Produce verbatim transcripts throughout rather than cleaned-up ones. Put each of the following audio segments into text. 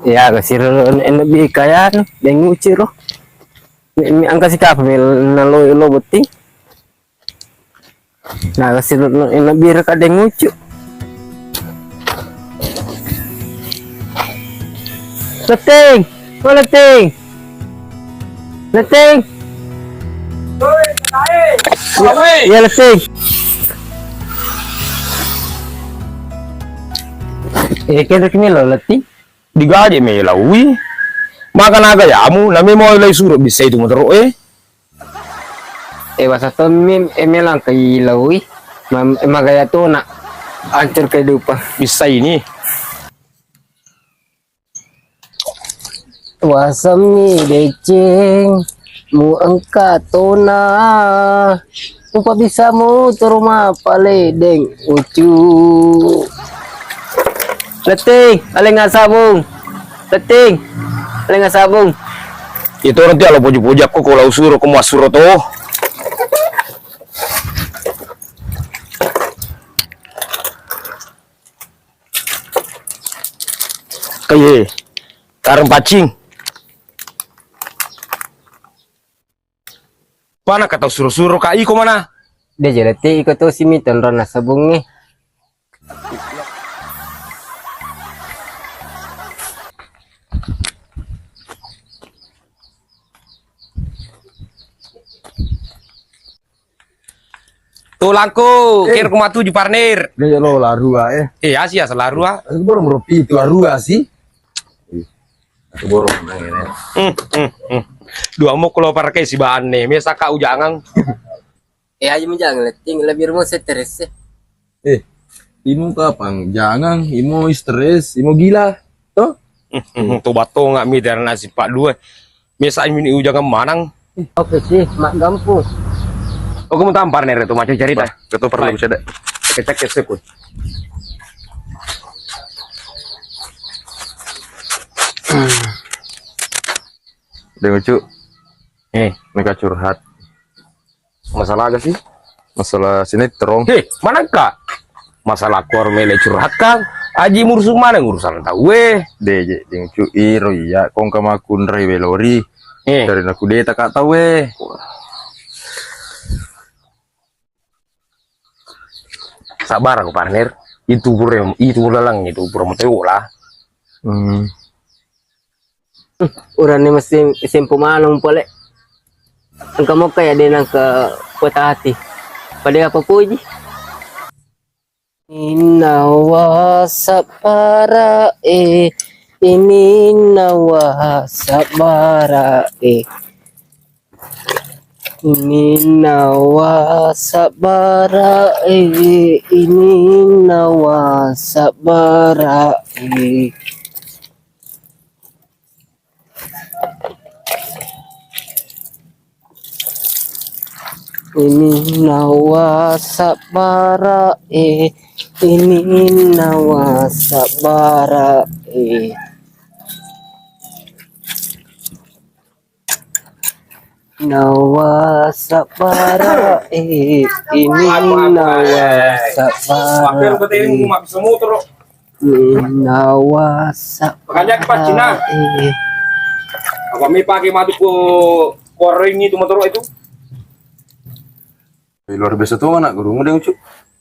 Ya, kasiro enne bi kayanu, denguci ro. Mi, mi angka sikapa mi nalo lo botting. Nah, kasiro enne bi reka dengucu. Letting, oh Letting. Letting. Ya, Letting. Eh, kira kimi lo Letting. Digaje me laui. Maka naga yamu, nami mau lai suro bisa itu motor eh. Eh, wasa tommi, eh, melang ke ilaui. Mam-, eh, magaya tona. Hancur kehidupan. Bisa ini. Wasammi deceng, mu engka tona. Upa bisa mu teruma paledeng ucu. Letting, alenga sabung. Letting, alenga sabung. Itu nanti alo poji-poji aku kalau suro, aku mau suro to. Kaye, kareng pacing. Pana kata suro-suro ka iko mana? De jelete iko to simi tonrona sabungnge. Tulangku, eh. Kira ku matuju parnir. Dia lo larua eh. Eh, asia selarua. Aku baru meropi itu larua sih. Aku baru menang ini. Hmm, hmm, hmm. Dua mau kalau pakai si bahan nih, mesa kau jangan. Eh, aja mu jangan letting, lebih rumah stres eh. Eh, imu kapang, jangan, imu stres, imu gila, toh? Hmm, hmm, hmm. Tuh batonga mi dari nasi pak dua. Mesa ini ujangan manang. Oke sih, mak gampus. Oke, mau tampar nih, Reto, macam cerita. Wah, Reto perlu cedek. Kecek ya, sekut. Deng Ucu. Eh. Mereka curhat. Masalah aga sih? Masalah sinetron. Heh, manengka? Masalah kor mele curhat kang. Aji murusu mana urusan tau eh. De je, Deng Ucu iro iya, kong kamaku nrai welori. Eh. Dari naku deta kak tau eh. Sabar aku partner. Itu pura, itu pura lang, itu pura matoyo lah. Hmm. Uranni mesti simpu maneng pole. Engka mokka ya denang ke kota hati. Pada apa puji? Innawa sabbara e, ininnawa sabbara e. Ininnawa sabbara e, ininnawa sabbara e. Ini nawa sabbara e, ini nawa sabbara e. Nawa sabbara e, ini nawa sabbara e. Nawa sabbara e. Apa mi pake matu ko koreng itu motor itu? Eh, luar biasa tu anak guru, mudah ucu.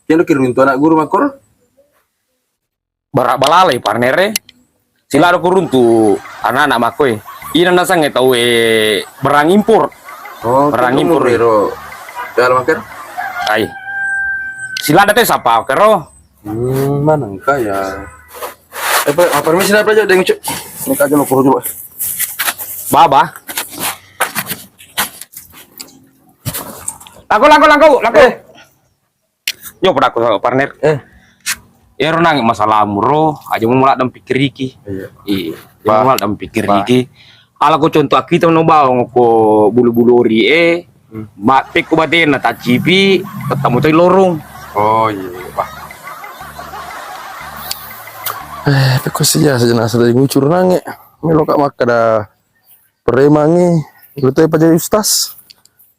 Kira kira untuk anak guru makor. Bara balalai partner e. Sila ada kuruntu anak-anak makoi. Ina nasang e tau e barang impor. Oh, barang impor ero. Dalam makar. Ai. Sila ada teh sapa kero. Hmm, mana engka ya? Eh, Pak, ah, permisi apa aja, Deng Ucu? Ini aja lo kurung coba. Baba. Langko, langko, langko, langko. Eh. Nyo pada aku sama partner. Eh. Ero nang masalah muro, aja mau mulak dan pikiriki. Iya. Iya. Pak. Mulak dan pikiriki. Pak. Ala ko contoh kita no bawang ko bulu-bulu ori e, hmm. Matte ko batena tacipi, tettamu toi lorong. Oh iya, Pak. Eh, pekko sija saja nasa dari ngucur nange. Melo kak makkada premangi, lu toi pajai ustaz.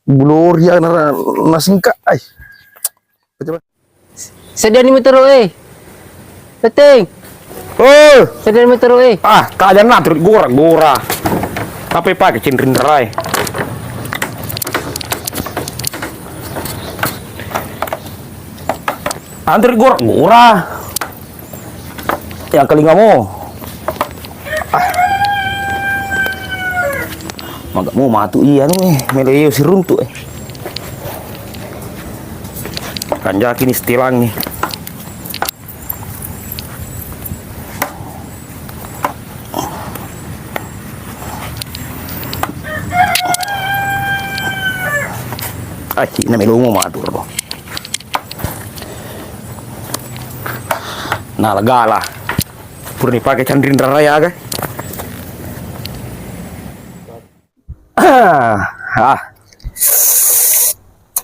Bulu ori ya nara nasingka ai. Sediani motoro e. Letting. Oh, sedang motor eh. Ah, kajanna turu gora-gora. Apa pake cinrin rai? Antri gora-gora. Yang kelingamu. Ah. Magamu matu iya nu eh, melo iyo siruntu eh. Kanjaki ni setilangi. Ai, na melomu matu ro. Na legala. Pura ni pake canring raraya aga. Ah.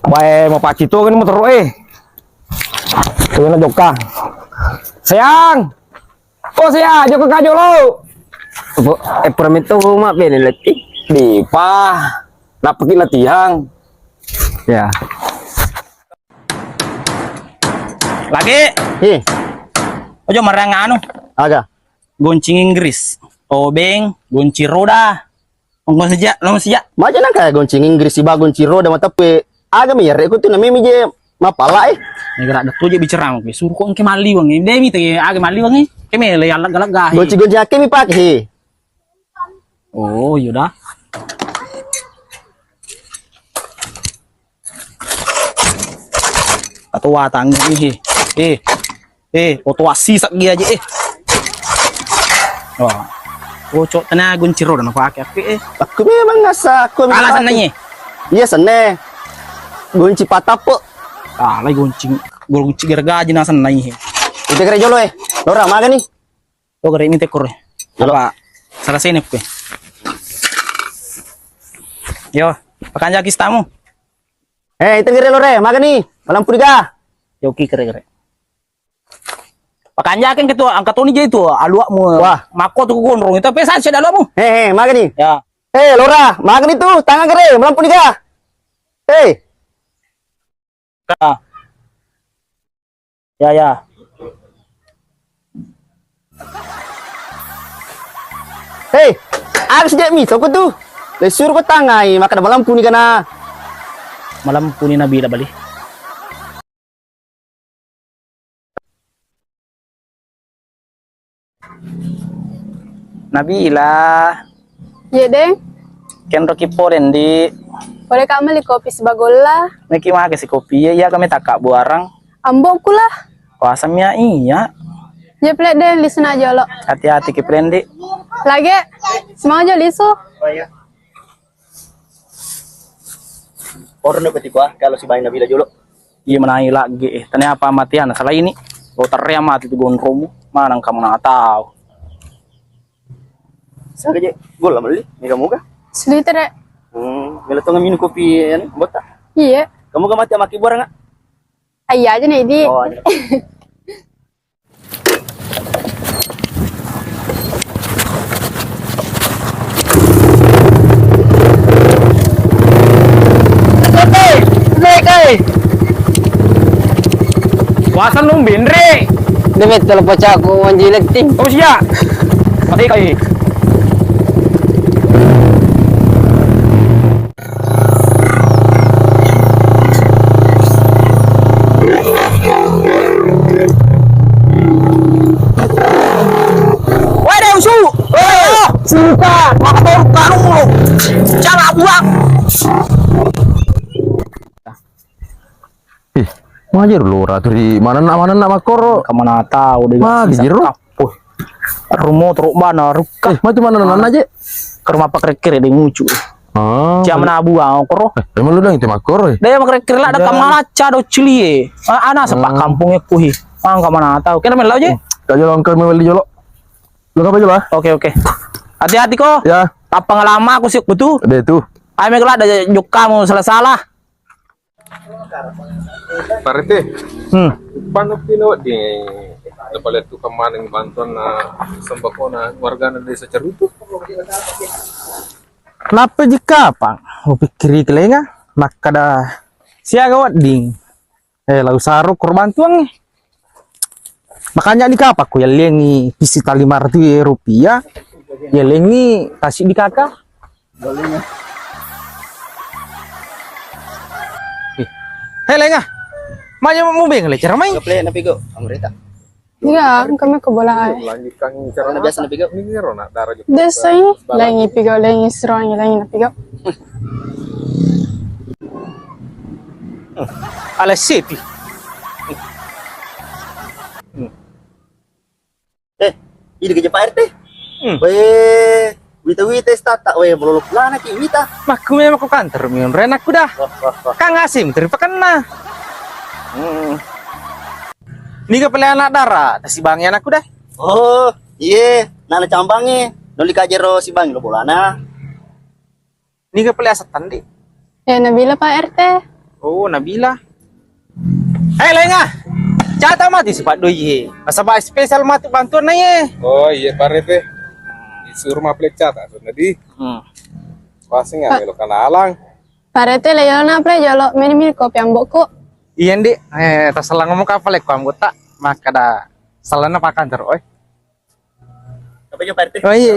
Wae, mau paci tu kan motor eh. Tuh na jokka. Sayang. Oh, sia, jokka ka jolo. Eh, permen tu ma bene letti. Dipa. Napaki latihan. Ya. Lagi. Hi. Ojo marang anu. Aga. Goncing Inggris, tobeng, gonci roda. Ongko sejak, lo sejak. Maja nang kaya goncing Inggris, iba gonci roda, mateppe. Aga mi yarek ku tu namemi je mapala eh. Negara ada tu je bicara, suruh kok engke maliwang eh. Demi te aga maliwang eh. Keme le alag-alag gahi. Gonci-gonci ake mi pake he. Oh, iya dah. Atau watang ini he. Eh. Eh, oto wasi sak dia aja eh. Wah. Oh, cok tenaga gonci roda na pake aku eh. Aku memang ngasa aku memang alasan pake. Nanya. Iya senne. Gonci patape. Ah, lai gonci gonci gergaji na senne he. Itu kere jolo eh. Lora maga nih. Oh, gare ini tekor. Halo. Apa? Salah sini kue. Yo, pakanjaki stamu. Eh, itu gare lore, magani. Malam puriga. Yo, ki kere kere. Pakanjaki ketua angkat toni je itu, aluakmu. Wah. Mako tu gondrong itu pesa sih dalammu. Eh, eh, magani. Ya. Eh, lora, magani tu, tangan gare, malam puriga. Eh. Ka. Ya, ya. Hei, aga sejak mi toko tu. Lesur ko tangai, maka da malampu ni kana. Malampu ni Nabila bali. Nabila. Ye, Deng. Kenroki pole ndi. Pole ka meli kopi sibagolla. Meki make si kopi ye, iya kami takka buarang. Ambokku lah. Wasang mia iya. Ye, pele, Deng, lisu na jolo. Hati-hati ki pele ndi. Lagi, semua aja lisu. Oro ne betiko ah, kalau si bayi Nabila jolo. Iya menai lagi eh. Tanya apa matian salah ini. Lo terrea mati tu gondromu. Mana kamu na tahu? Saga je, gol lah melli, mega muga. Seliter ya. Hmm, melo tonga minum kopi anu, bota. Iya. Kamu ga mati sama kibor nggak? Iya aja nih di. Oh, iya. Wasan nung benre. Debe telo pacaku wanji letting. Oh sia. Mati kai. Wede usu. Suka. Waktu kanu. Jangan buang. Ih, majer lora tu ri manenna, manenna makkoro. Kamana tau de. Magi jero? Apuh. Rumo teruk bana rukka. Eh, matu manenna aja. Ke rumah pakrekkere de ngucu. Ah. Cia mena buang koro. Eh, emang lu dang itu makkoro. De makrekkere la de kamana ca do cilie. Ana sepak kampung e kuhi. Angka mana tau. Kena melo je. Kajo longkel mewali jolo. Lu apa jolo? Oke, oke. Hati-hati ko. Ya. Tappa ngalama aku sih betul. De tu. Ayo mega la de jokkamu salah-salah. Parete. Hmm. Uppanna pino di napale tukang maneng bantuan na sembako na wargana desa Cerutu. Nappa jikka apa? Upikkiri kelenga makkada siaga wedding. Eh, lau saro korban tuang. Makanya ni kapang ko yellengi pisi ta lima ratus rupiah, yellengi tasi di kaka. Eh, hei, lenga. Manya mau beng le cara main. Gaple napi go, amrita. Iya, kami ke bola ai. Lanjutkan cara biasa napi go. Ini ro nak darah juga. Desa ini, lengi pigo, lengi serongi, lengi napi go. Ala sepi. Eh, ini kerja Pak R T. Hmm. Weh, wita-wita stata, weh, bololok lana ki wita. Makku memang ko kantor mi onrena kuda. Wah, wah, wah. Kang Asim, terima kenna. Hmm. Niga pele anak dara, tasibangi anak kuda. Oh, iye, nana cambangi. Noli kajero sibangi lo bolana. Niga pale asettandi? Eh, Nabila, Pak R T. Oh, Nabila. Eh, lenga. Cata mati sipa' doi ye. Nasaba spesial matu bantuan na ye. Oh, iya, Pak R T. Disuruh mapelek cata, sudah di. Hmm. Pasti nggak Pak melo kanalang. Pak R T, le yolo na pre jolo meni-meni kopi ambokku. Iya, Ndi. Eh, tasalah ngomong kapal ko ambo ta. Maka da salana pakan terus, oi. Apa coba, Pak R T? Oh, iya.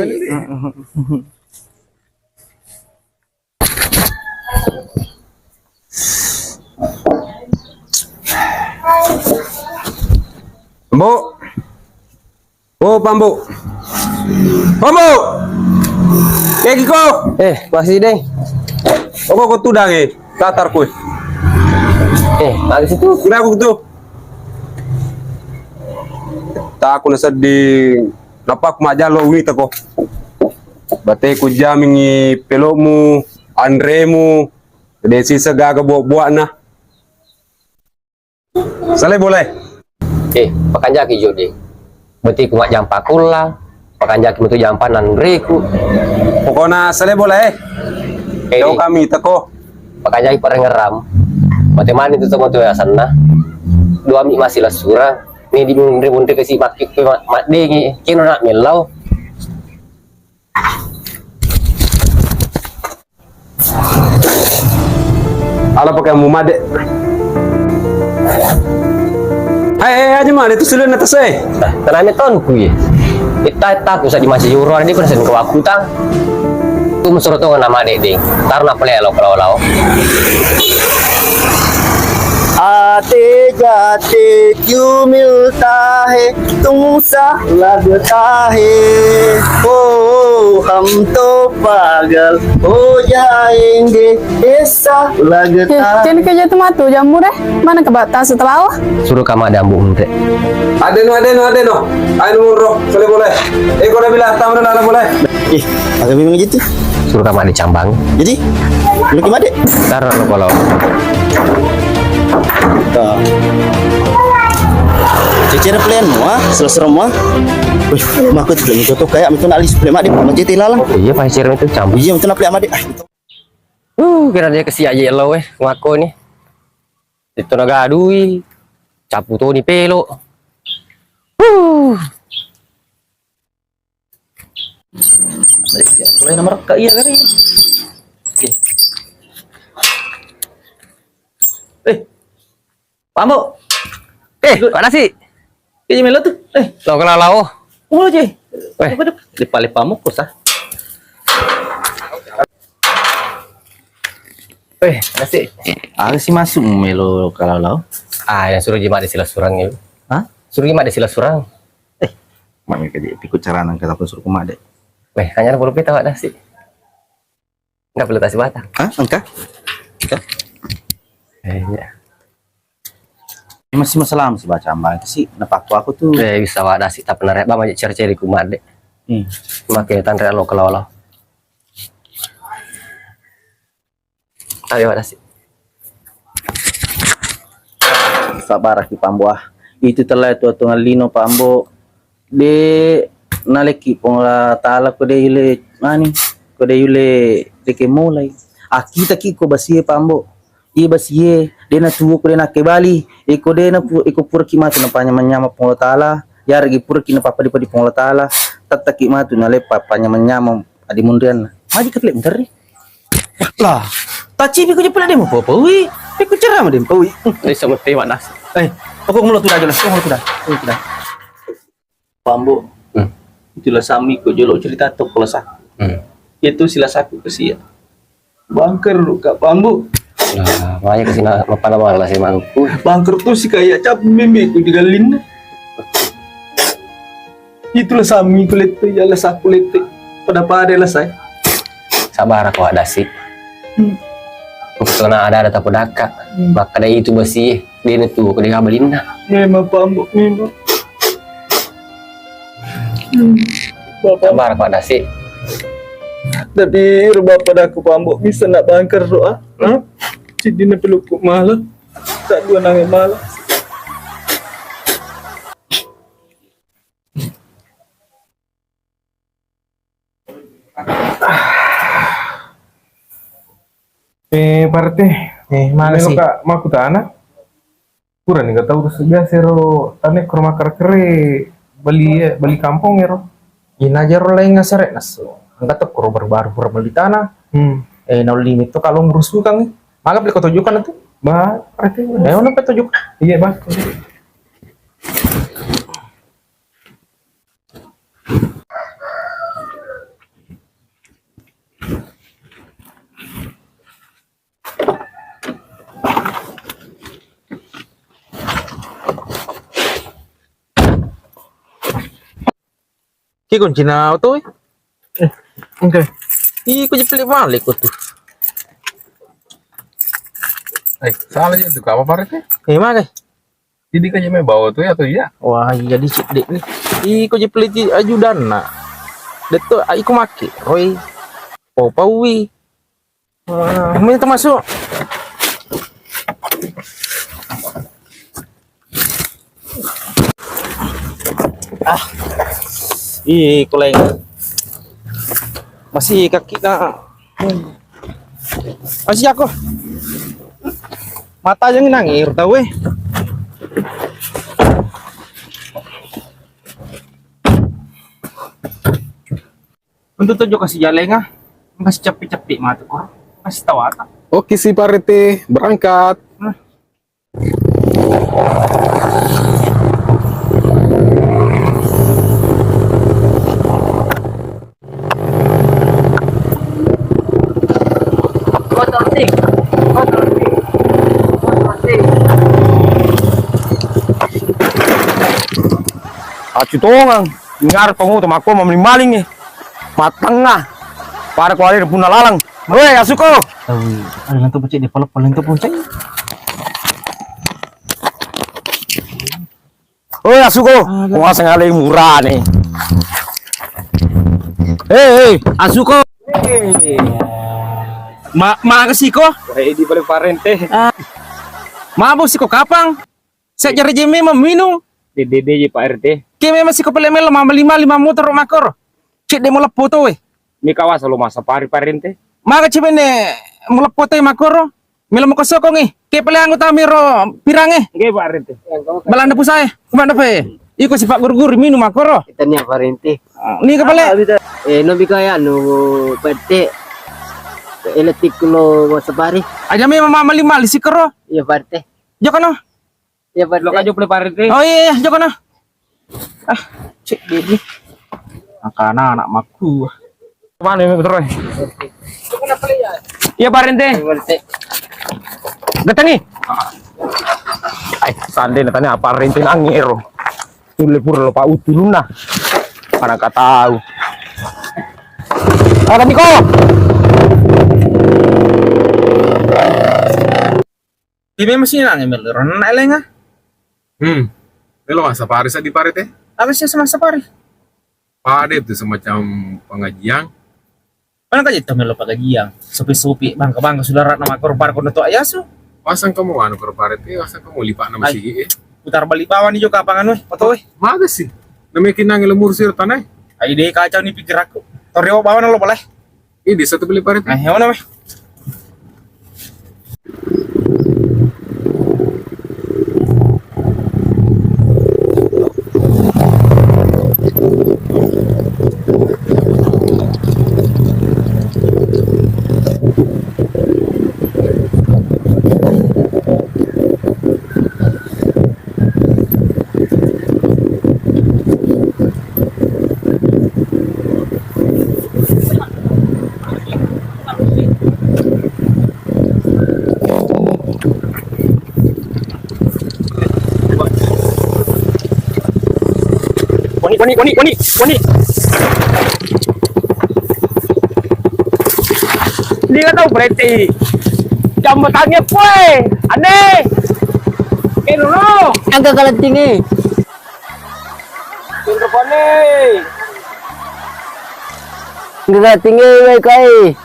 Ambo. Oh, Pambo. Pambo. Kegi ko. Eh, masih deh. Oko ko tudang, eh. Tatar kue. Eh, ada situ. Udah aku tuh. Taku na sedding, nappa ku majjallo wita ko. Bateku jamingi pelomu, anremu, de sisa gaga buak-buakna. Salai boleh. Eh, pakanjaki jodde. Bateku majjampa kulla, pakanjaki metu jampa nanreku. Pokona salai boleh. Eh, jauh kami teko. Pakanjaki parengngeram. Mate mani tu temo tu asenna. Dua mi masih lasura. Ni di munri-munri kasi makki pe ma-, maddengi. Kino nak mellau. Ala pakai mu made. Hai, hai, aja made tu sulu na tasai. Nah, tenane ton kui. Itta, itta ku sa di masih yuro di persen ke waktu tang. Tu mesur tu nama dek ding. Tar na pele lo kalau lao. Ate jate kiumil tahe. Tungsa lagetahe, oh, hamto pagal, oh, jaenge, esa lagetahe. Eh, kene ke jatu matu jammu deh. Mana ke batas setelah? Suruh kama ada ambu ente. Adeno, adeno, adeno. Ayo munro, boleh, boleh. Eh, kau udah bilang tamu udah boleh. Ih, agak bingung gitu. Suruh kama ada cambang. Jadi, lu gimana, Dek? Taruh lo kalau. Tuh. Cecere plan mua, selesai mua. Wih, maku tuh itu tuh kayak itu nak list plan mah di rumah jete lalang. Oh, iya, Pak Cere itu campur. Iya, itu nak plan mah, Dek. Ah, itu. Uh, kira dia kesi aja lo, eh, ngako nih. Itu nagadui, capu toni pelo. Uh. Mulai nomor ke iya kali. Oke. Eh, Pambo. Eh, mana sih? Ini melo tuh. Eh, lo kenal lao? Oh, je. Eh, lepa-lepa muko sa. Eh, masih. Ada sih masuk melo kalau lao. Ah, yang suruh jimat di sila surang itu. Hah? Suruh jimat di sila surang. Eh, mami kaji piku carana kata pun suruh kumat deh. Eh, hanya ada puluh pita ada sih. Nggak perlu kasih batang. Hah? Engka? Engka? Eh, iya. Ini masih masalah, masih baca ambang itu sih. Napakku aku tuh. Eh, bisa wadah sih, tapi narik bang aja ceri-ceri kumat deh. Hmm. Makai tanre lo kalau lo. Tapi wadah sih. Sabaraki Pambo ah. Itu telah itu tuh ngalino Pambo. De nalekki Puang Allah Taala ko de yule mani, ko de yule deke mulai. Akita ki ko basie Pambo. Iye basie, de natuo ko de nakke bali. Eko de na pu-, eko puraki matu na panyama-nyama Puang Allah Taala. Yaregi puraki na papadi-padi Puang Allah Taala. Tattaki matu na leppa panyama-nyama adi munrianna. Maji ka pile muterri. Lah, tacipi ko je pale de mupaui. Pe ku cerama de mupaui. Eh, sama tema das. Eh, aku mulo tu dah jelas, aku mulo tu dah. Mulo tu dah. Pambo. Hmm. Itu lasammi ko jolo cerita to ko lasa. Hmm. Itu si lasaku kesia. Bangker ka Pambo. Nah, makanya kesina mapala-pala si mangku. Bangker tu si kaya cap mimbi ku di galin. Itu lasammi ku lette, ya lasaku lette. Pada-pada lasai. Sabar ko ada si. Hmm. Pokokna ada-ada tapodakka. Hmm. Makkeda itu besi, dena tu ko dena balinna. Memang Pambo, memang. Hmm. Bapak. Sabar ko ada si. Tapi ro bapak daku Pambo bisa nak bangker ro ah. Hah? Sidina pelukku malah. Tak dua nangis malah. Eh, Pak R T. Eh, mana sih? Ka makkutana. Purani ka tau biasa ro tane ko rumah kere-kere bali, bali kampong ero. Ina jaro laing asare nasu. Angka to kuro baru-baru pura bali tanah. Hmm. Eh, naulli metto kalau ngurusukang. Maga beli ko tojukan tu. Ba, Pak R T. Eh, ono pe tojukan. Iya, Bang. Ki kuncina oto e. Eh, oke. Ih, ko jeplik balik ko tu. Eh, salah ya tu apa, Pak R T? Eh, maga. Jadi kan jeme bawa tu ya atau iya? Wah, iya dicek dek ni. Ih, ko jeplik ajudanna. Detto, ai ko make. Roy. Pau paui. Ah, minta masuk. Ah. Ih, kuleng. Masih kaki na. Masih aku. Mata jangan nangis, tahu eh. Untuk tujuh kasih jalenga, kasih cepi-cepi matu kor, kasih tawata. Oke si Pak R T, berangkat. Nah. Kotor sih, kotor sih, kotor sih. Acu tongang. Ngarep panguto makko maling-maling e. Matengnga. Pada ko alena punna lalang. Woi, asuko. Tahu, ada nanti pecek di pala-pala itu pun cek. Woi, asuko. Ada. Kuasa ngalai murah nih. Hei, hei, asuko. Hei. Ma, makasih ko. Wah, di balik parente. Ah. Mabuk siko kapang. Sajjara je memang minung. Dede je Pak R T. Ke memang siko pele melo mamali-mali mamotoro makoro. Cedde mo leppo to we. Mi kawasa lo massapari Pak R T. Maga cebene mo leppo to makoro. Melo mo kosokongi. Ke pele anggota miro pirange. Nggih Pak R T. Balanda pusae. Kumanda pe. Iko sifat guru-guru minum makoro. Itania Pak R T. Ah, ni ke pele. Eh, no bika ya no Pak R T. Elektrik lo massapari. Aja memang mamali-mali sikoro. Iya Pak R T. Jokano. Iya, Pak R T. Lo kajo pole Pak R T. Oh iya, iya, jokana. Ah, cek dulu. Angkana anak makku. Mana yang terus? Iya, Pak R T. Iya, Pak R T. Getangi. Ai, sande na tanya Pak R T nangero. Tulle pura lo Pak Utuluna. Pada ka tahu. Ada Miko. Iya memang sih nang email ro nang elenga. Hmm. Melo massapari seddi Pak R T? Aga sih massapari? Pada itu semacam pengajian. Mana kaji itu melo pengajian? Sopi-sopi, bangka-bangka, saudara nama kor bar kono to ayasu. Pasang kamu anu kor Pak R T, pasang kamu lipat nama sigi eh. Putar balik bawah nih jo kapang anu eh, foto eh. Maga sih. Namanya kinang lembur sir tanah. Ai deh kacau nih pikir aku. Toreo bawah nang lo boleh. Ini satu beli parit. Eh, yang mana, Meh? Wani, wani, wani, wani. Dia tau berhenti. Jam bertanya, boy. Aneh. Eh, Roro. Agak kalah tinggi. Pintu kone. Agak kalah tinggi, weh, kai.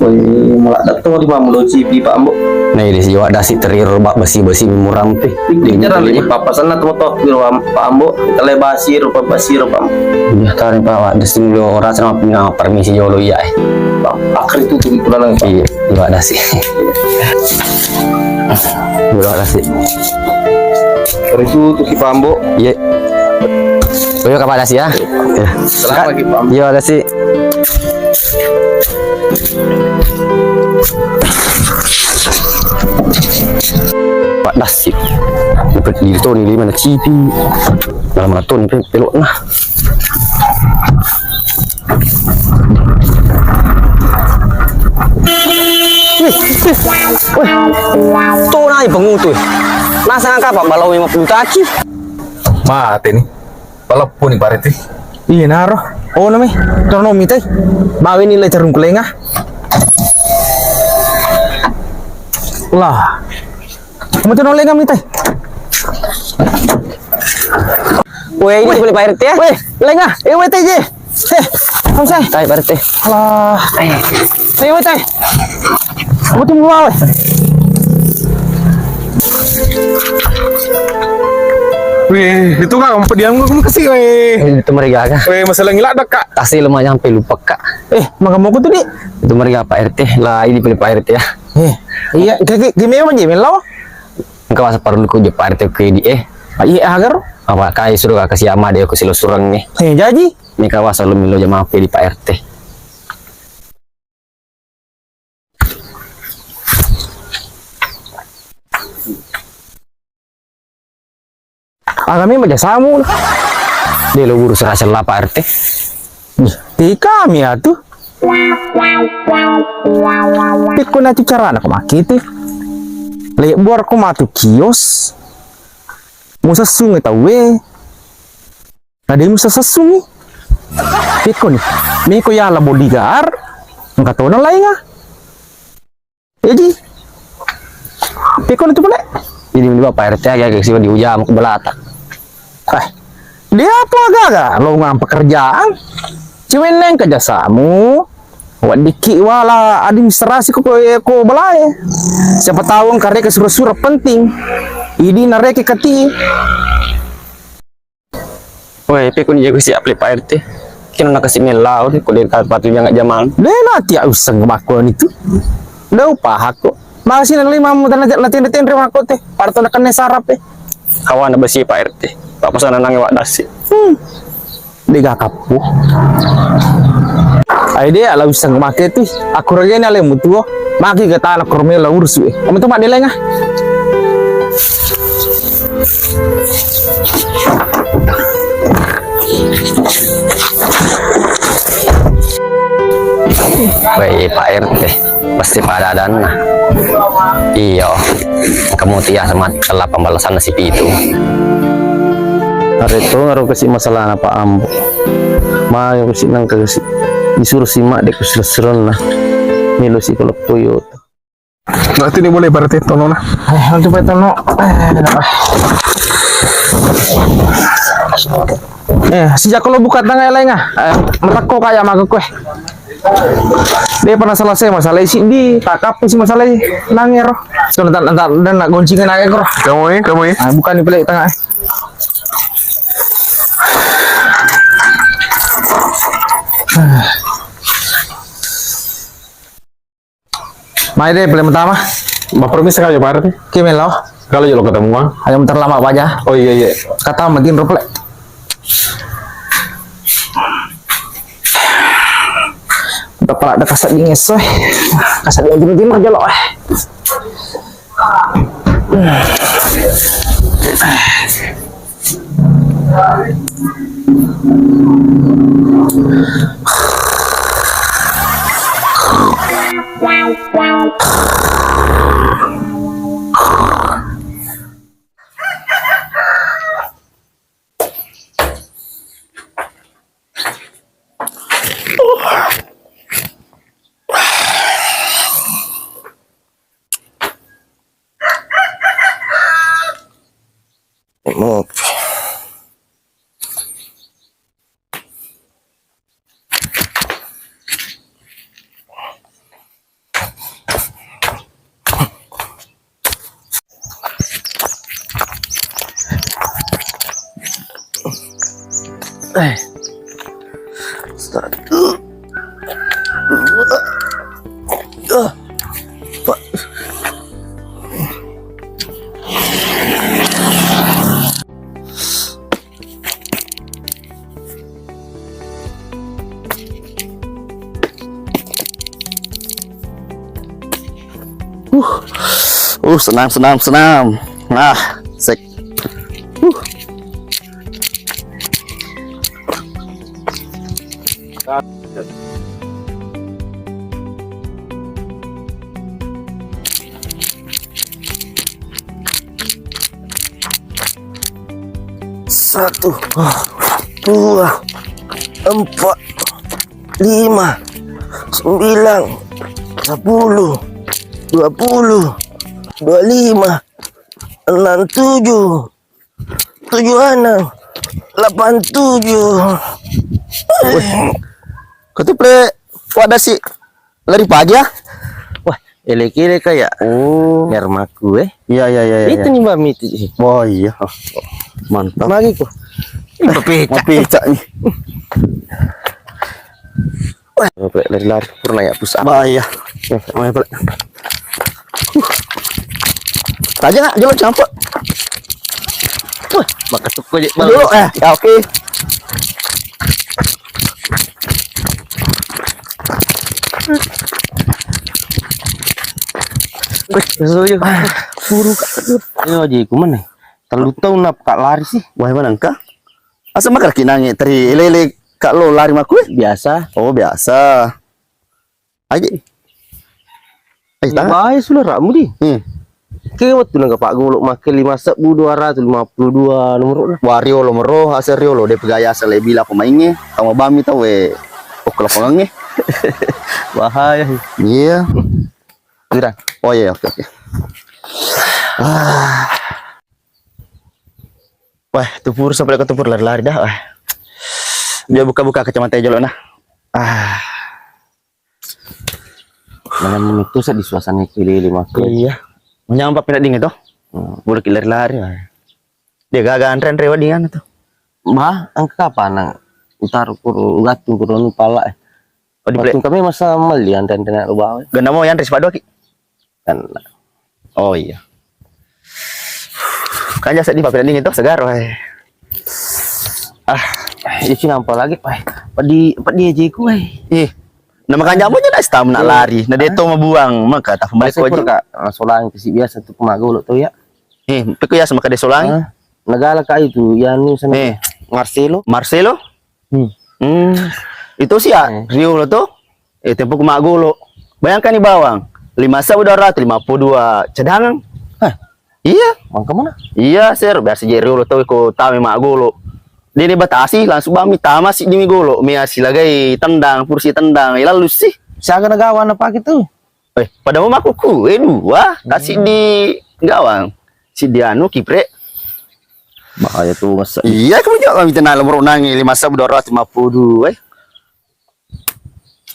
Woi, maladde' to di Pambo, doci pi Pambo. Nah, ini si Wak Dasi teriro bak besi-besi murampe. Ini cara lagi papasan atau to piro Pambo, tele basi ro, basi ro Pambo. Iya, tadi Pak Wak Dasi lo ora sama punya permisi jolo iya eh. Pak, akhir itu tuh pulang Pak. Iya, Wak Dasi. Wak Dasi. Akhir itu tuh si Pambo. Iya. Oh, iya, Pak Dasi ya. Iya. Selamat pagi, Pambo. Iya, Wak Dasi. Pak Dasi. Di toni lima na cipi. Dalam toni pe-, pelok nah. Wih, wih, wih. Tona i pengutu. Nasa ngangka Pak balau lima puluh taki. Mate ni. Paleppo ni Pak Rete. Iya naro. Oh nami. Tono mitai. Bawa ni le carung kulenga. Lah. Kamu tono lenga mitai. Weh, ini boleh Pak Rete ya? Weh, lenga. Eh, weh, teje. Eh, kamu saya. Tai Pak Rete. Alah. Eh. Saya weh, tai. Butuh mua, weh. Weh, itu kan pediam gue kasih, weh. Itu merigaga. Weh, masalah ngiladde' Kak. Kasih lumayan sampai lupa Kak. Eh, maka mau tuh di. Itu merigaga Pak Rete. Lah, ini pilih Pak Rete ya. Eh, iya, kayak gimana aja, Melo? Engka wasa parellu ku je Pak R T ku di eh. Ah, iya, agar? Apa kai suruh ka kasi ama de ku silo sureng ni. Eh, jaji? Ni ka wasa lu milo jama pe di Pak R T. Aga memang jasamu. De lo guru serasa la Pak R T. Ih, ti kami atu. Pekko na tu carana ko makete. Lebuar ko matu kios. Musessungi tauwe. Na de musessungi. Pekko ni. Meko yala bodyguard. Engka tona lainga. Jadi, pekko na tu pale. Jadi mending Pak R T aga-aga siba diujama ku balata. Eh, dia apa aga-aga lowongan pekerjaan? Ciwenneng ke jasamu, waddikki wala administrasi ko, ko, ko balae. Siapa tahu engka reke sura-sura penting. Idi nareke kati. Weh, pekko ni jago siap le Pak R T. Kena nakasi mellau ni, ko de ka patu janga jamal. De na tia useng makko ni tu. Dau pahako. Masih na lima mu tana na tenre-tenre makko te. Parto na kenne sarap eh. Kawana besi Pak R T. Pak pasana nange wak dasi. Hmm. Dega kappu. Ai de ala useng make tu. Aku regene ale mutuo. Maki ke tana kormela ursu eh. Kamu tu mak delenga. Wei, Pak R T, pasti pada adanna. Iyo, kamu tia sama telah pembalasan si pitu. Areto ngaro kasi masalahna Pak Ambo. Mayo kasi nangka kasi. Disuruh si mak de ku siro-sironna. Melo si ko leppo yo. Berarti ini boleh berarti tonona. Eh, nanti pakai tono. Eh, eh, sejak kalau buka tangan lain ah. Eh, merekko kayak maga kue. Dia pernah selesai masalah isi di kakap si masalah nangero. So, ntar, ntar, dan nak goncingan aja kro. Kamu ya, kamu ya. Ah, bukan di pelik tengah. Mai de, pale metama. Mappermisi kaju, Pak R T. Ki melo? Kalau jolo ketemuan. Ayo muter lama apa aja? Oh iya, iya. Kata makin ruple. Udah pala ada kasar dingin, soy. Kasar dingin, dingin aja lo. Ngopi. Eh. Satu, dua, tiga, empat. Uh, uh, senam, senam, senam. Nah, sek. Uh. Satu, dua, empat, lima, sembilan, sepuluh, dua puluh, dua lima, enam tujuh, tujuh enam, delapan tujuh. Weh, kau tu ple, wadah si lari pagi ya? Wah, elek-elek kayak. Oh. Mermaku, eh. Iya, iya, iya, iya. Itu nih, Mbak Miti. Oh, iya. Mantap. Magi ku. Mapecak. Mapecak nih. Wah, lari-lari pernah ya pusat. Bah, iya. Main pala. Raja nggak? Jolo campur. Wah, makan tuku aja. Dulu, eh. Ya, oke. Wih, susu aja. Buru, Kak. Ayo aja, ku mana? Telu tahun apa, Kak, lari sih? Wah, mana engka? Asa makkeda ki nangi teri lele, Kak, lo lari makku, eh? Biasa. Oh, biasa. Aje. Aje, tangan. Bae sudah rakmu di. Hmm. Ke wettu nengka Pak Golok make lima sebbu dua ratus lima puluh dua nomor. Wah, riolo mero, asa riolo de pegaya asa lebih lah pemainnya. Tau mabami tau, eh. Okko lapangannya. Bahaya. Iya. Kira. Oh iya, oke, oke. Ah. Wah, tupur sampai ke tupur lari-lari dah. Wah. Dia buka-buka kacamata jolo nah. Ah. Malam itu saya di suasana keliling, Mas. Iya. Menyampak pindah dingin tuh. Hmm. Boleh lari-lari. Wah. Dia gaga antre-antre wedding anu tuh. Bah, engka apa nang? Utar kuro, ugattung kuro nu pala, eh. Oh, di plek. Kami masa meli antre-antre nak bawa. Ganda mau yang res padua ki. Kan. Oh iya. Kan jasa di papi dingin tuh segar, wah. Ah, itu nampak lagi, wah. Pedi, pedi aja ku, wah. Ih. Nama kan jamu aja nak stamina lari. Nah, dia tuh mau buang, maka tak balik aja. Kak, solang kesi biasa tuh pemagolo tuh ya. Eh, peko ya sama kade solang. Ah, nagala ka itu, ya anu sana. Eh. Marcelo. Marcelo? Hmm. Hmm. Itu sih ya, eh. Riolo tuh. Eh, tempo ku maggolo. Bayangkan nih bawang, lima sebbu dua ratus lima puluh dua cadangan. Hah? Iya. Mangka mana? Iya, ser. Biasa je Riolo tuh ko tame maggolo. Dia dibatasi langsung bami tama si dimi golo. Mea silagai tendang, pursi tendang, eh, lalu sih. Siaga nagawa na pake tuh? Eh, pada mau makuku, eh, dua, kasih di gawang. Si Dianu, Kipre. Bahaya tuh, masa. Iya, kamu jawab, minta nalo meronangi lima sebbu dua ratus lima puluh dua, eh.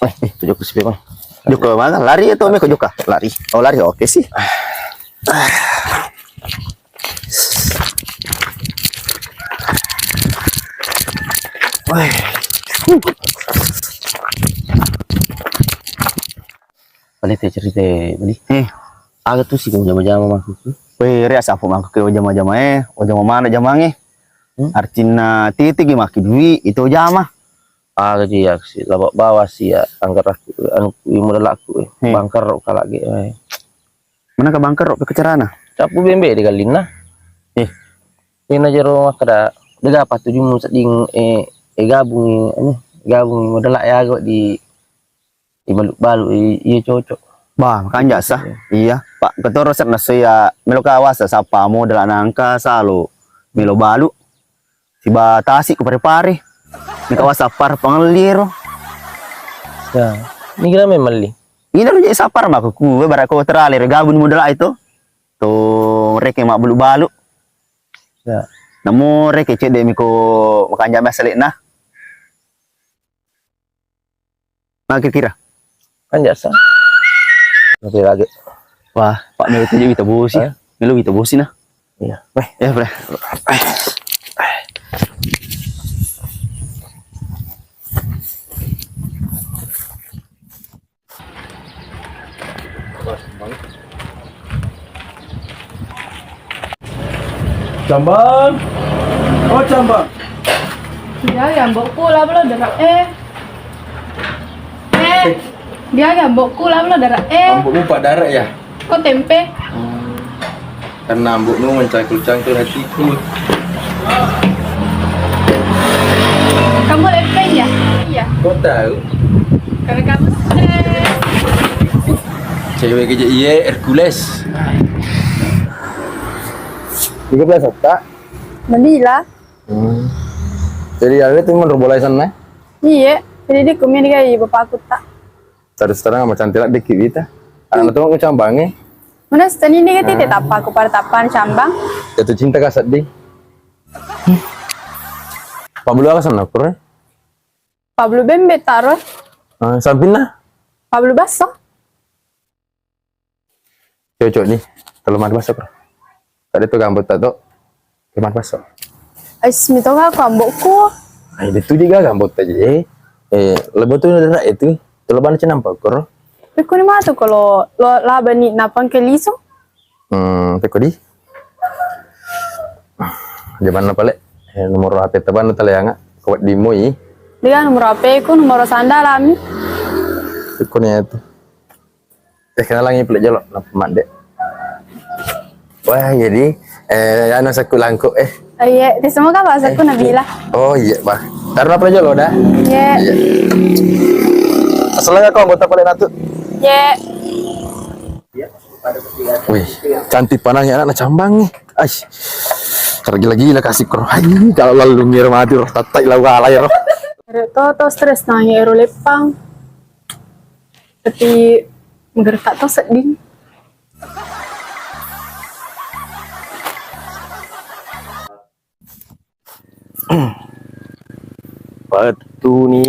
Eh, eh, itu Joko sepi, Bang. Joko mana? Lari atau meko Joka? Lari. Oh, lari, oke sih. Weh. Bali te cerita, Bali. Eh. Aga tuh sih jama-jama mangku. Weh, ria sapu mangku ke jama-jama, eh, jama mana jamange? Hmm? Artinna titi gi maki dui itu jama. Aga ji ya si laba bawa si ya anggarakku, anu, modalaku, eh. Hmm. Bangker kala ge, eh. Mana ka bangker pe carana? Capu bembe di galinna. Eh. Ina jero makkeda Dega apa tujummu sedding, eh, eh, gabungi, eh, gabungi modala ya, di, di balu-balu, i-, iya cocok. Bah, makanja sa. Iya. Iya. Pak, ketoro set nasu ya, melo kawasa sapa modala nangka salo. Melo balu. Siba tasi ku pare-pare. Melo kawasa par pangelliro. Ya, ini kira memang li. Ini lo jadi sapar mako ku, barako terale, gabung modala itu. To reke mabbalu-balu. Ya. Namo reke cedde miko makanja masa lekna. Nah, kira-kira. Kan jasa. Oke lagi. Wah, Pak, melo tadi wita bosi. Hah? Melo wita bosi nah. Iya. Weh. Ya, Bre. Cambang. Oh, Cambang. Dia ya, mbokku lah, belum derak, eh. Eh, dia ya, mbokku lah, belum derak, eh. Mbokmu Pak Darek ya? Kok tempe? Hmm. Karena mbokmu mencangkul-cangkul hatiku. Kamu lepeng ya? Iya. Kok tahu? Karena kamu stres. Cewek aja iya, Hercules. Tiga belas otak. Mendila. Hmm. Jadi ada itu menurut bola sana? Iya. Jadi dia kumi gai bapakku tak. Terus terang sama cantik lah dikit kita. Anak tuh aku Cambangi. Mana seteni ini kita Ah. Tapa aku pada tapa Cambang. Jatuh cinta kah sedih? Pablo apa sana, Kur? Pablo Bembe taro. Ah, sampinna? Pablo Basso. Cocok nih. Kalau mati Basso, Kur. Tadi tuh gambut tak tuh. Kalau mati Basso. Ais, mito ka ko ambokku. Ai, itu juga gambut aja, eh. Eh, lebih tuh ada itu. Kalau bantu nampak, Kur. Pekko ni matu kalau lo labani napang ke liso. Hmm, pekko di. Jamanna pale, eh, nomor H P tabanna taleanga, ko wedding moi. Dia nomor H P ku, nomor sandala mi. Pekko ni itu. Eh, kenalangi pale jolo, napa madde. Wah, jadi, eh, anu saku langkuk, eh. Oh, iya, di semua kan bahasa ku Nabila. Oh, iya, bah. Taruh apa aja lo dah? Iya. Iya. Asal aku anggota pale natu. Iya. Wih, cantik panang ya anak Cambang nih. Ais. Karena gila-gila kasih kro. Ai, kalau lalu ngira mati roh, tatai lau kalah ya roh. Ero to, to stres nang ero leppang. Tapi menggeretak to sedih. Wettuni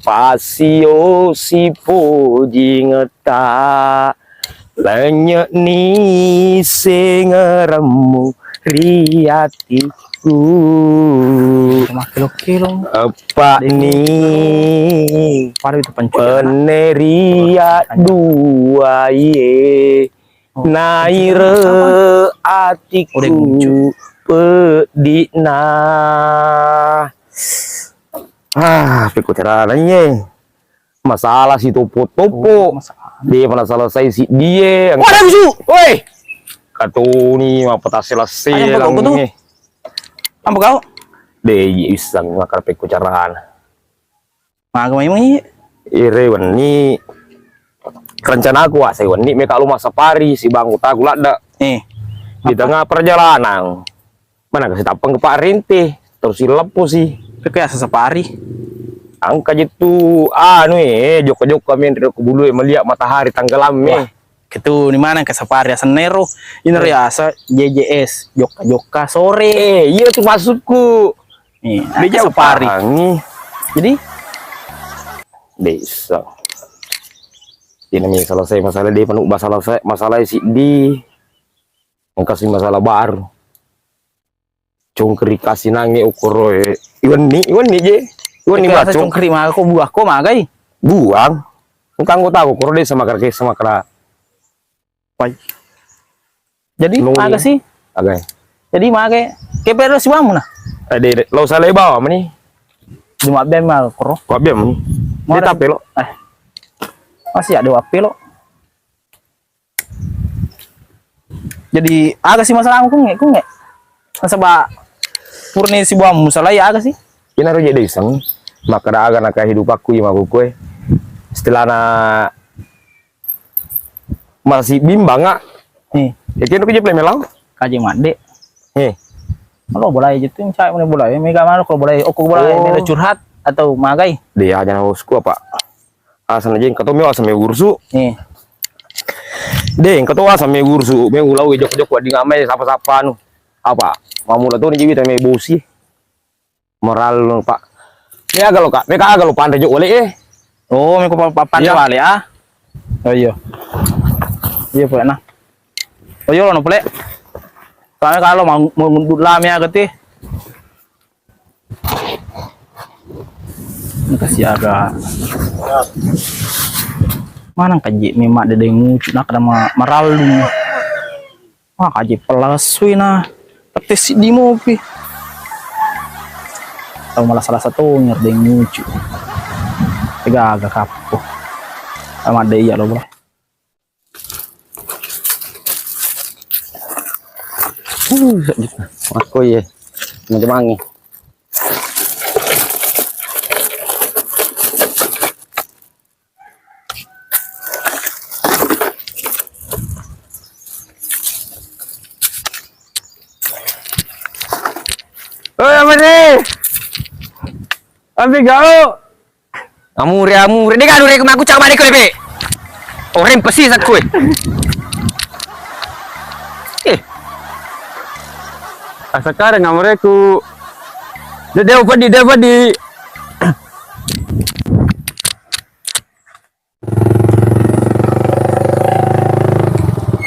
pasio sipojingetta, lenynye'ni sengeremmu ri atiku. Makelo-kelo. Eppa'ni Pada itu pencet. Penne ri adduae. Naire atiku peddi'na. Ah, pekko carana iye. Masalah si topo-topo. Oh, masalah. De' pernah selesai si die. Wah, ada musuh. Woi. Katoni mapatase lesse. Ayo, Pak, aku tuh. Apa kau? De' iye isseng makkeda pekko carana. Maga memang iya. Ire wenni rencanaku, wa, sai wenni meka lu massapari sibawa anggota ku ladde. Eh. Di tengah perjalanan, mana kasi tappeng ke Pak Rente, terus ileppo si. Pekko asa sapari. Engka jettu anu, eh, jokka-jokka menre ko bulu e melihat matahari tenggelam e. Wah. Ketu ni mana ke sapari asenna ero. Ina ri asa J J S, jokka-jokka sore. Eh, iya tu maksudku. Iya, de' jauh sapari. Jadi? De' isseng. Ini mi selesai masalah de' panu masalah saya, masalah siddi. Engka si masalah baru. Congkeri kasi nange ukuro e. Iwenni, iwenni je. Iwenni bacong. Congkeri maga ko buah ko magai. Buang. Engka anggota ko kuro de' sama kerja sama kera. Pai. Jadi maga sih? Agai. Jadi maga. Kepe lo siwamu nah. Eh, de', de', lo salai bawa meni. Cuma bem mal kuro. Ko bem meni. Mau de' tape lo. Eh. Masih ada wape lo. Jadi aga sih masalahmu kunge, kunge? Nasaba purani sibuang musalai aga sih? Inaro je' de' iseng. Makkeda aga na kehidupakku iya makkukue. Setelahna masih bimbang, ah. Eh. Ya kira ko je' play melau. Kaje madde. Eh. Malo bolai je' tu, cai mana bolai. Mega mana ko bolai. Okko bolai. Oh. Melo curhat atau magai. De' aja na bosku apa. Asana je' engka to melo asana melo urusu. Eh. De' engka to asana melo urusu, melo ulau jokko-jokko wedding amai sapa-sapa anu. Apa? Mamula to ni jiwita melo bosi. Moral, Pak. Ini aga lo, Kak? Meka aga lo panre jokka wale, eh? Oh, meko pa-, pa-, panre wale, ah? Oh, iya. Iya, Pak, nah. Oh, iya, no, Pak. Soalnya kalau mau, mau ngundut lami aga ti. Engka siaga. Maneng kaji' memang dede ngucu nak ada ma-, marallung. Wah, kaji' pelasui na. Petis di mopi. Tau malah salah satu nyer deng ngucu. Gaga kappo. Sama ada iya lo, Bro. Uh, makko iye. Majamangi. Oi, apa ni? Ambil kau. Amure, amure. Dega dure ku maku cak balik ko lepe. Oreng pesi sakku. Eh. Asakare ngamureku. Dede upadi, dede upadi.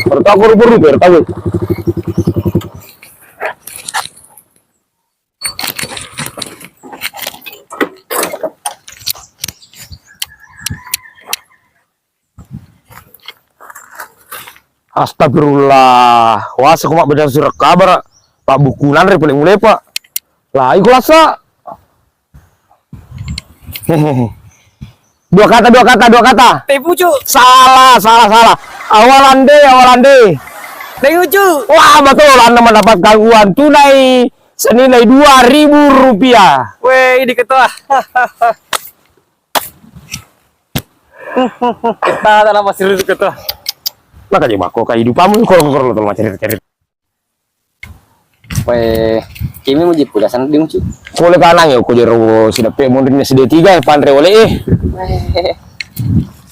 Pertama rupa-rupa, pertama. Astagfirullah, wasa ko mabbeda surat kabar, Pak, buku nanre paling mulai, Pak. Lah, iko lasa. Dua kata, dua kata, dua kata. Teh pucuk. Salah, salah, salah. Awalan de, awalan de. Teh pucuk. Wah, betul. Anda mendapatkan uang tunai senilai dua ribu rupiah. Weh, ini ketua. Kita tak nampak serius ketua. Maka jadi mako kehidupanmu kalau kalau kalau cerita-cerita. Weh, kimi muji pula sana di mucu. Pole kanang ya, ko jero sideppe munrinna S D tiga, eh, panre wale, eh. Weh.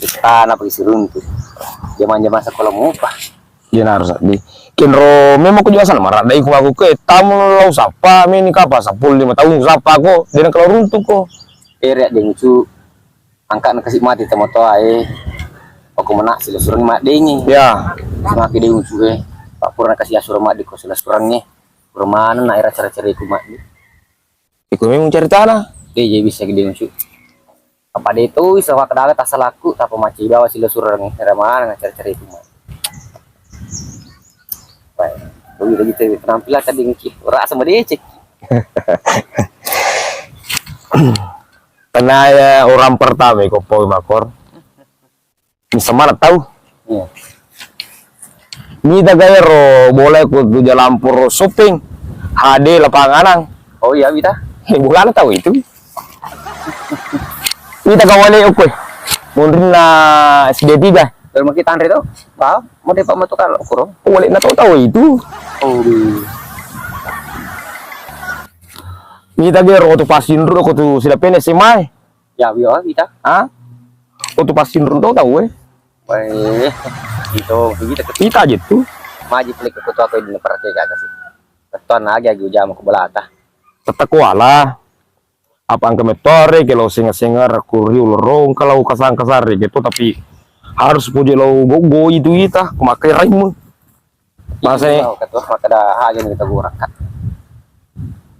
Kita anak pergi siruntu. Zaman-zaman sekolah mupa. Iya, na harus di. Kenro memang ko juasan marah. Dai ku aku ke tamu lau sapa, meni kapa, sepuluh lima tahun sapa ko, dia kalau runtuh ko. Ere di mucu. Angka na kasi mati tomatoae. Okko mena silasureng maddengi. Ya. Simaki de ucu e. Pak pura na kasi asureng madde ko silasurengnge. Pura maneng na era cara-cara iku madde. Iku memang ceritana. De je bisa de ucu. Apa de to bisa wakkadaga tasalaku tapa maci bawa silasurengnge. Era maneng cara-cara iku madde. Baik. Begitu gitu penampilan tadi ngi. Ora sama decek. Karena ya orang pertama iko pau makor. Bisa mana tahu? Iya. Mita gaya ro bola ku tu jalan pur shopping. H D lapangan. Oh iya, mita. Eh, bola tahu itu. Mita kawale oke. Munrinna S D tiga. Kalau mau kita antre tuh, paham? Mau depa metu kalau kurang. Wale na tahu tahu itu. Oh, iya. Mita gaya ro tu pasin ro ko tu sila pene semai. Ya, iya, kita. Ah? Oh, tu pasti nurun tau tau, eh. Weh, itu, kita ke Kita aja tuh. Maji pelik ke ketua ke dina perhati kata sih. Ketua na agi agi ujama ku belata. Tetta kuala. Apa angka metore ke lo singa-singa rakuri ulorong kalau kasang kasar gitu, tapi harus puji lo go, go itu kita, ku makai raimu. Bahasanya, ketua makkeda haja ni kita guraka.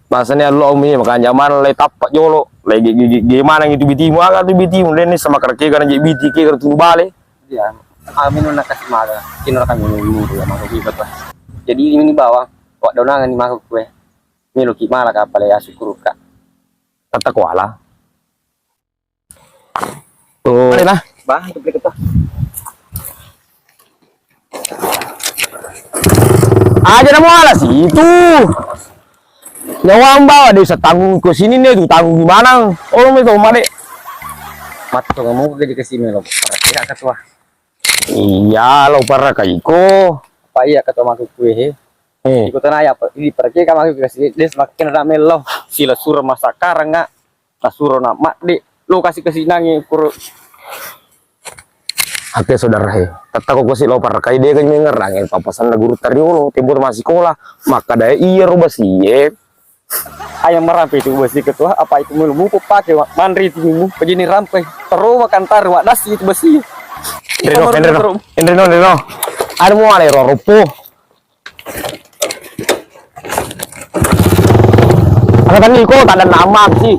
Bahasanya lo mi makan zaman le tappa jolo, le gi-, gi-, gi-, gimana gitu bitimu, aga tu bitimu, le ni sama kerja kan aja biti ke tu bale. Iya. Amin na kasih maga. Kino kan minum minum ya mau gitu tuh. Jadi ini bawang, wak donangan ni maku kue. Milo ki mala kapale ya syukur ka. Tata kuala. Tuh. Ada nah. Bah, itu beli kita. Aja na muala situ. Nyawa mbawa desa tanggung ko sini ne tu tanggung gimana? Oh, me to made. Matto kamu ke dikasih melo. Iya ketua. Iya, lo paraka iko. Apa iya ketua maku kue he? Eh. Iko tana ya, apa? Ini pergi kamu ke kasih des makin rame lo. Sila sura masakarang nggak? Nasuro na madde lo kasih kasih nangi kuro. Oke saudara he, tettako kosi lo parkai de kan mengerang el papasan na guru tariolo tempo masih sekolah. Maka daya iya ro basie. Ayam merampe itu besi ketua apa itu mulu mupu pakai manri itu mu pejini rampe. Terus makan taruh wak dasi itu besi. Endreno, Endreno, Endreno, Endreno. Ada mau ada ro rupuh. Ada tadi ko tak ada nama sih.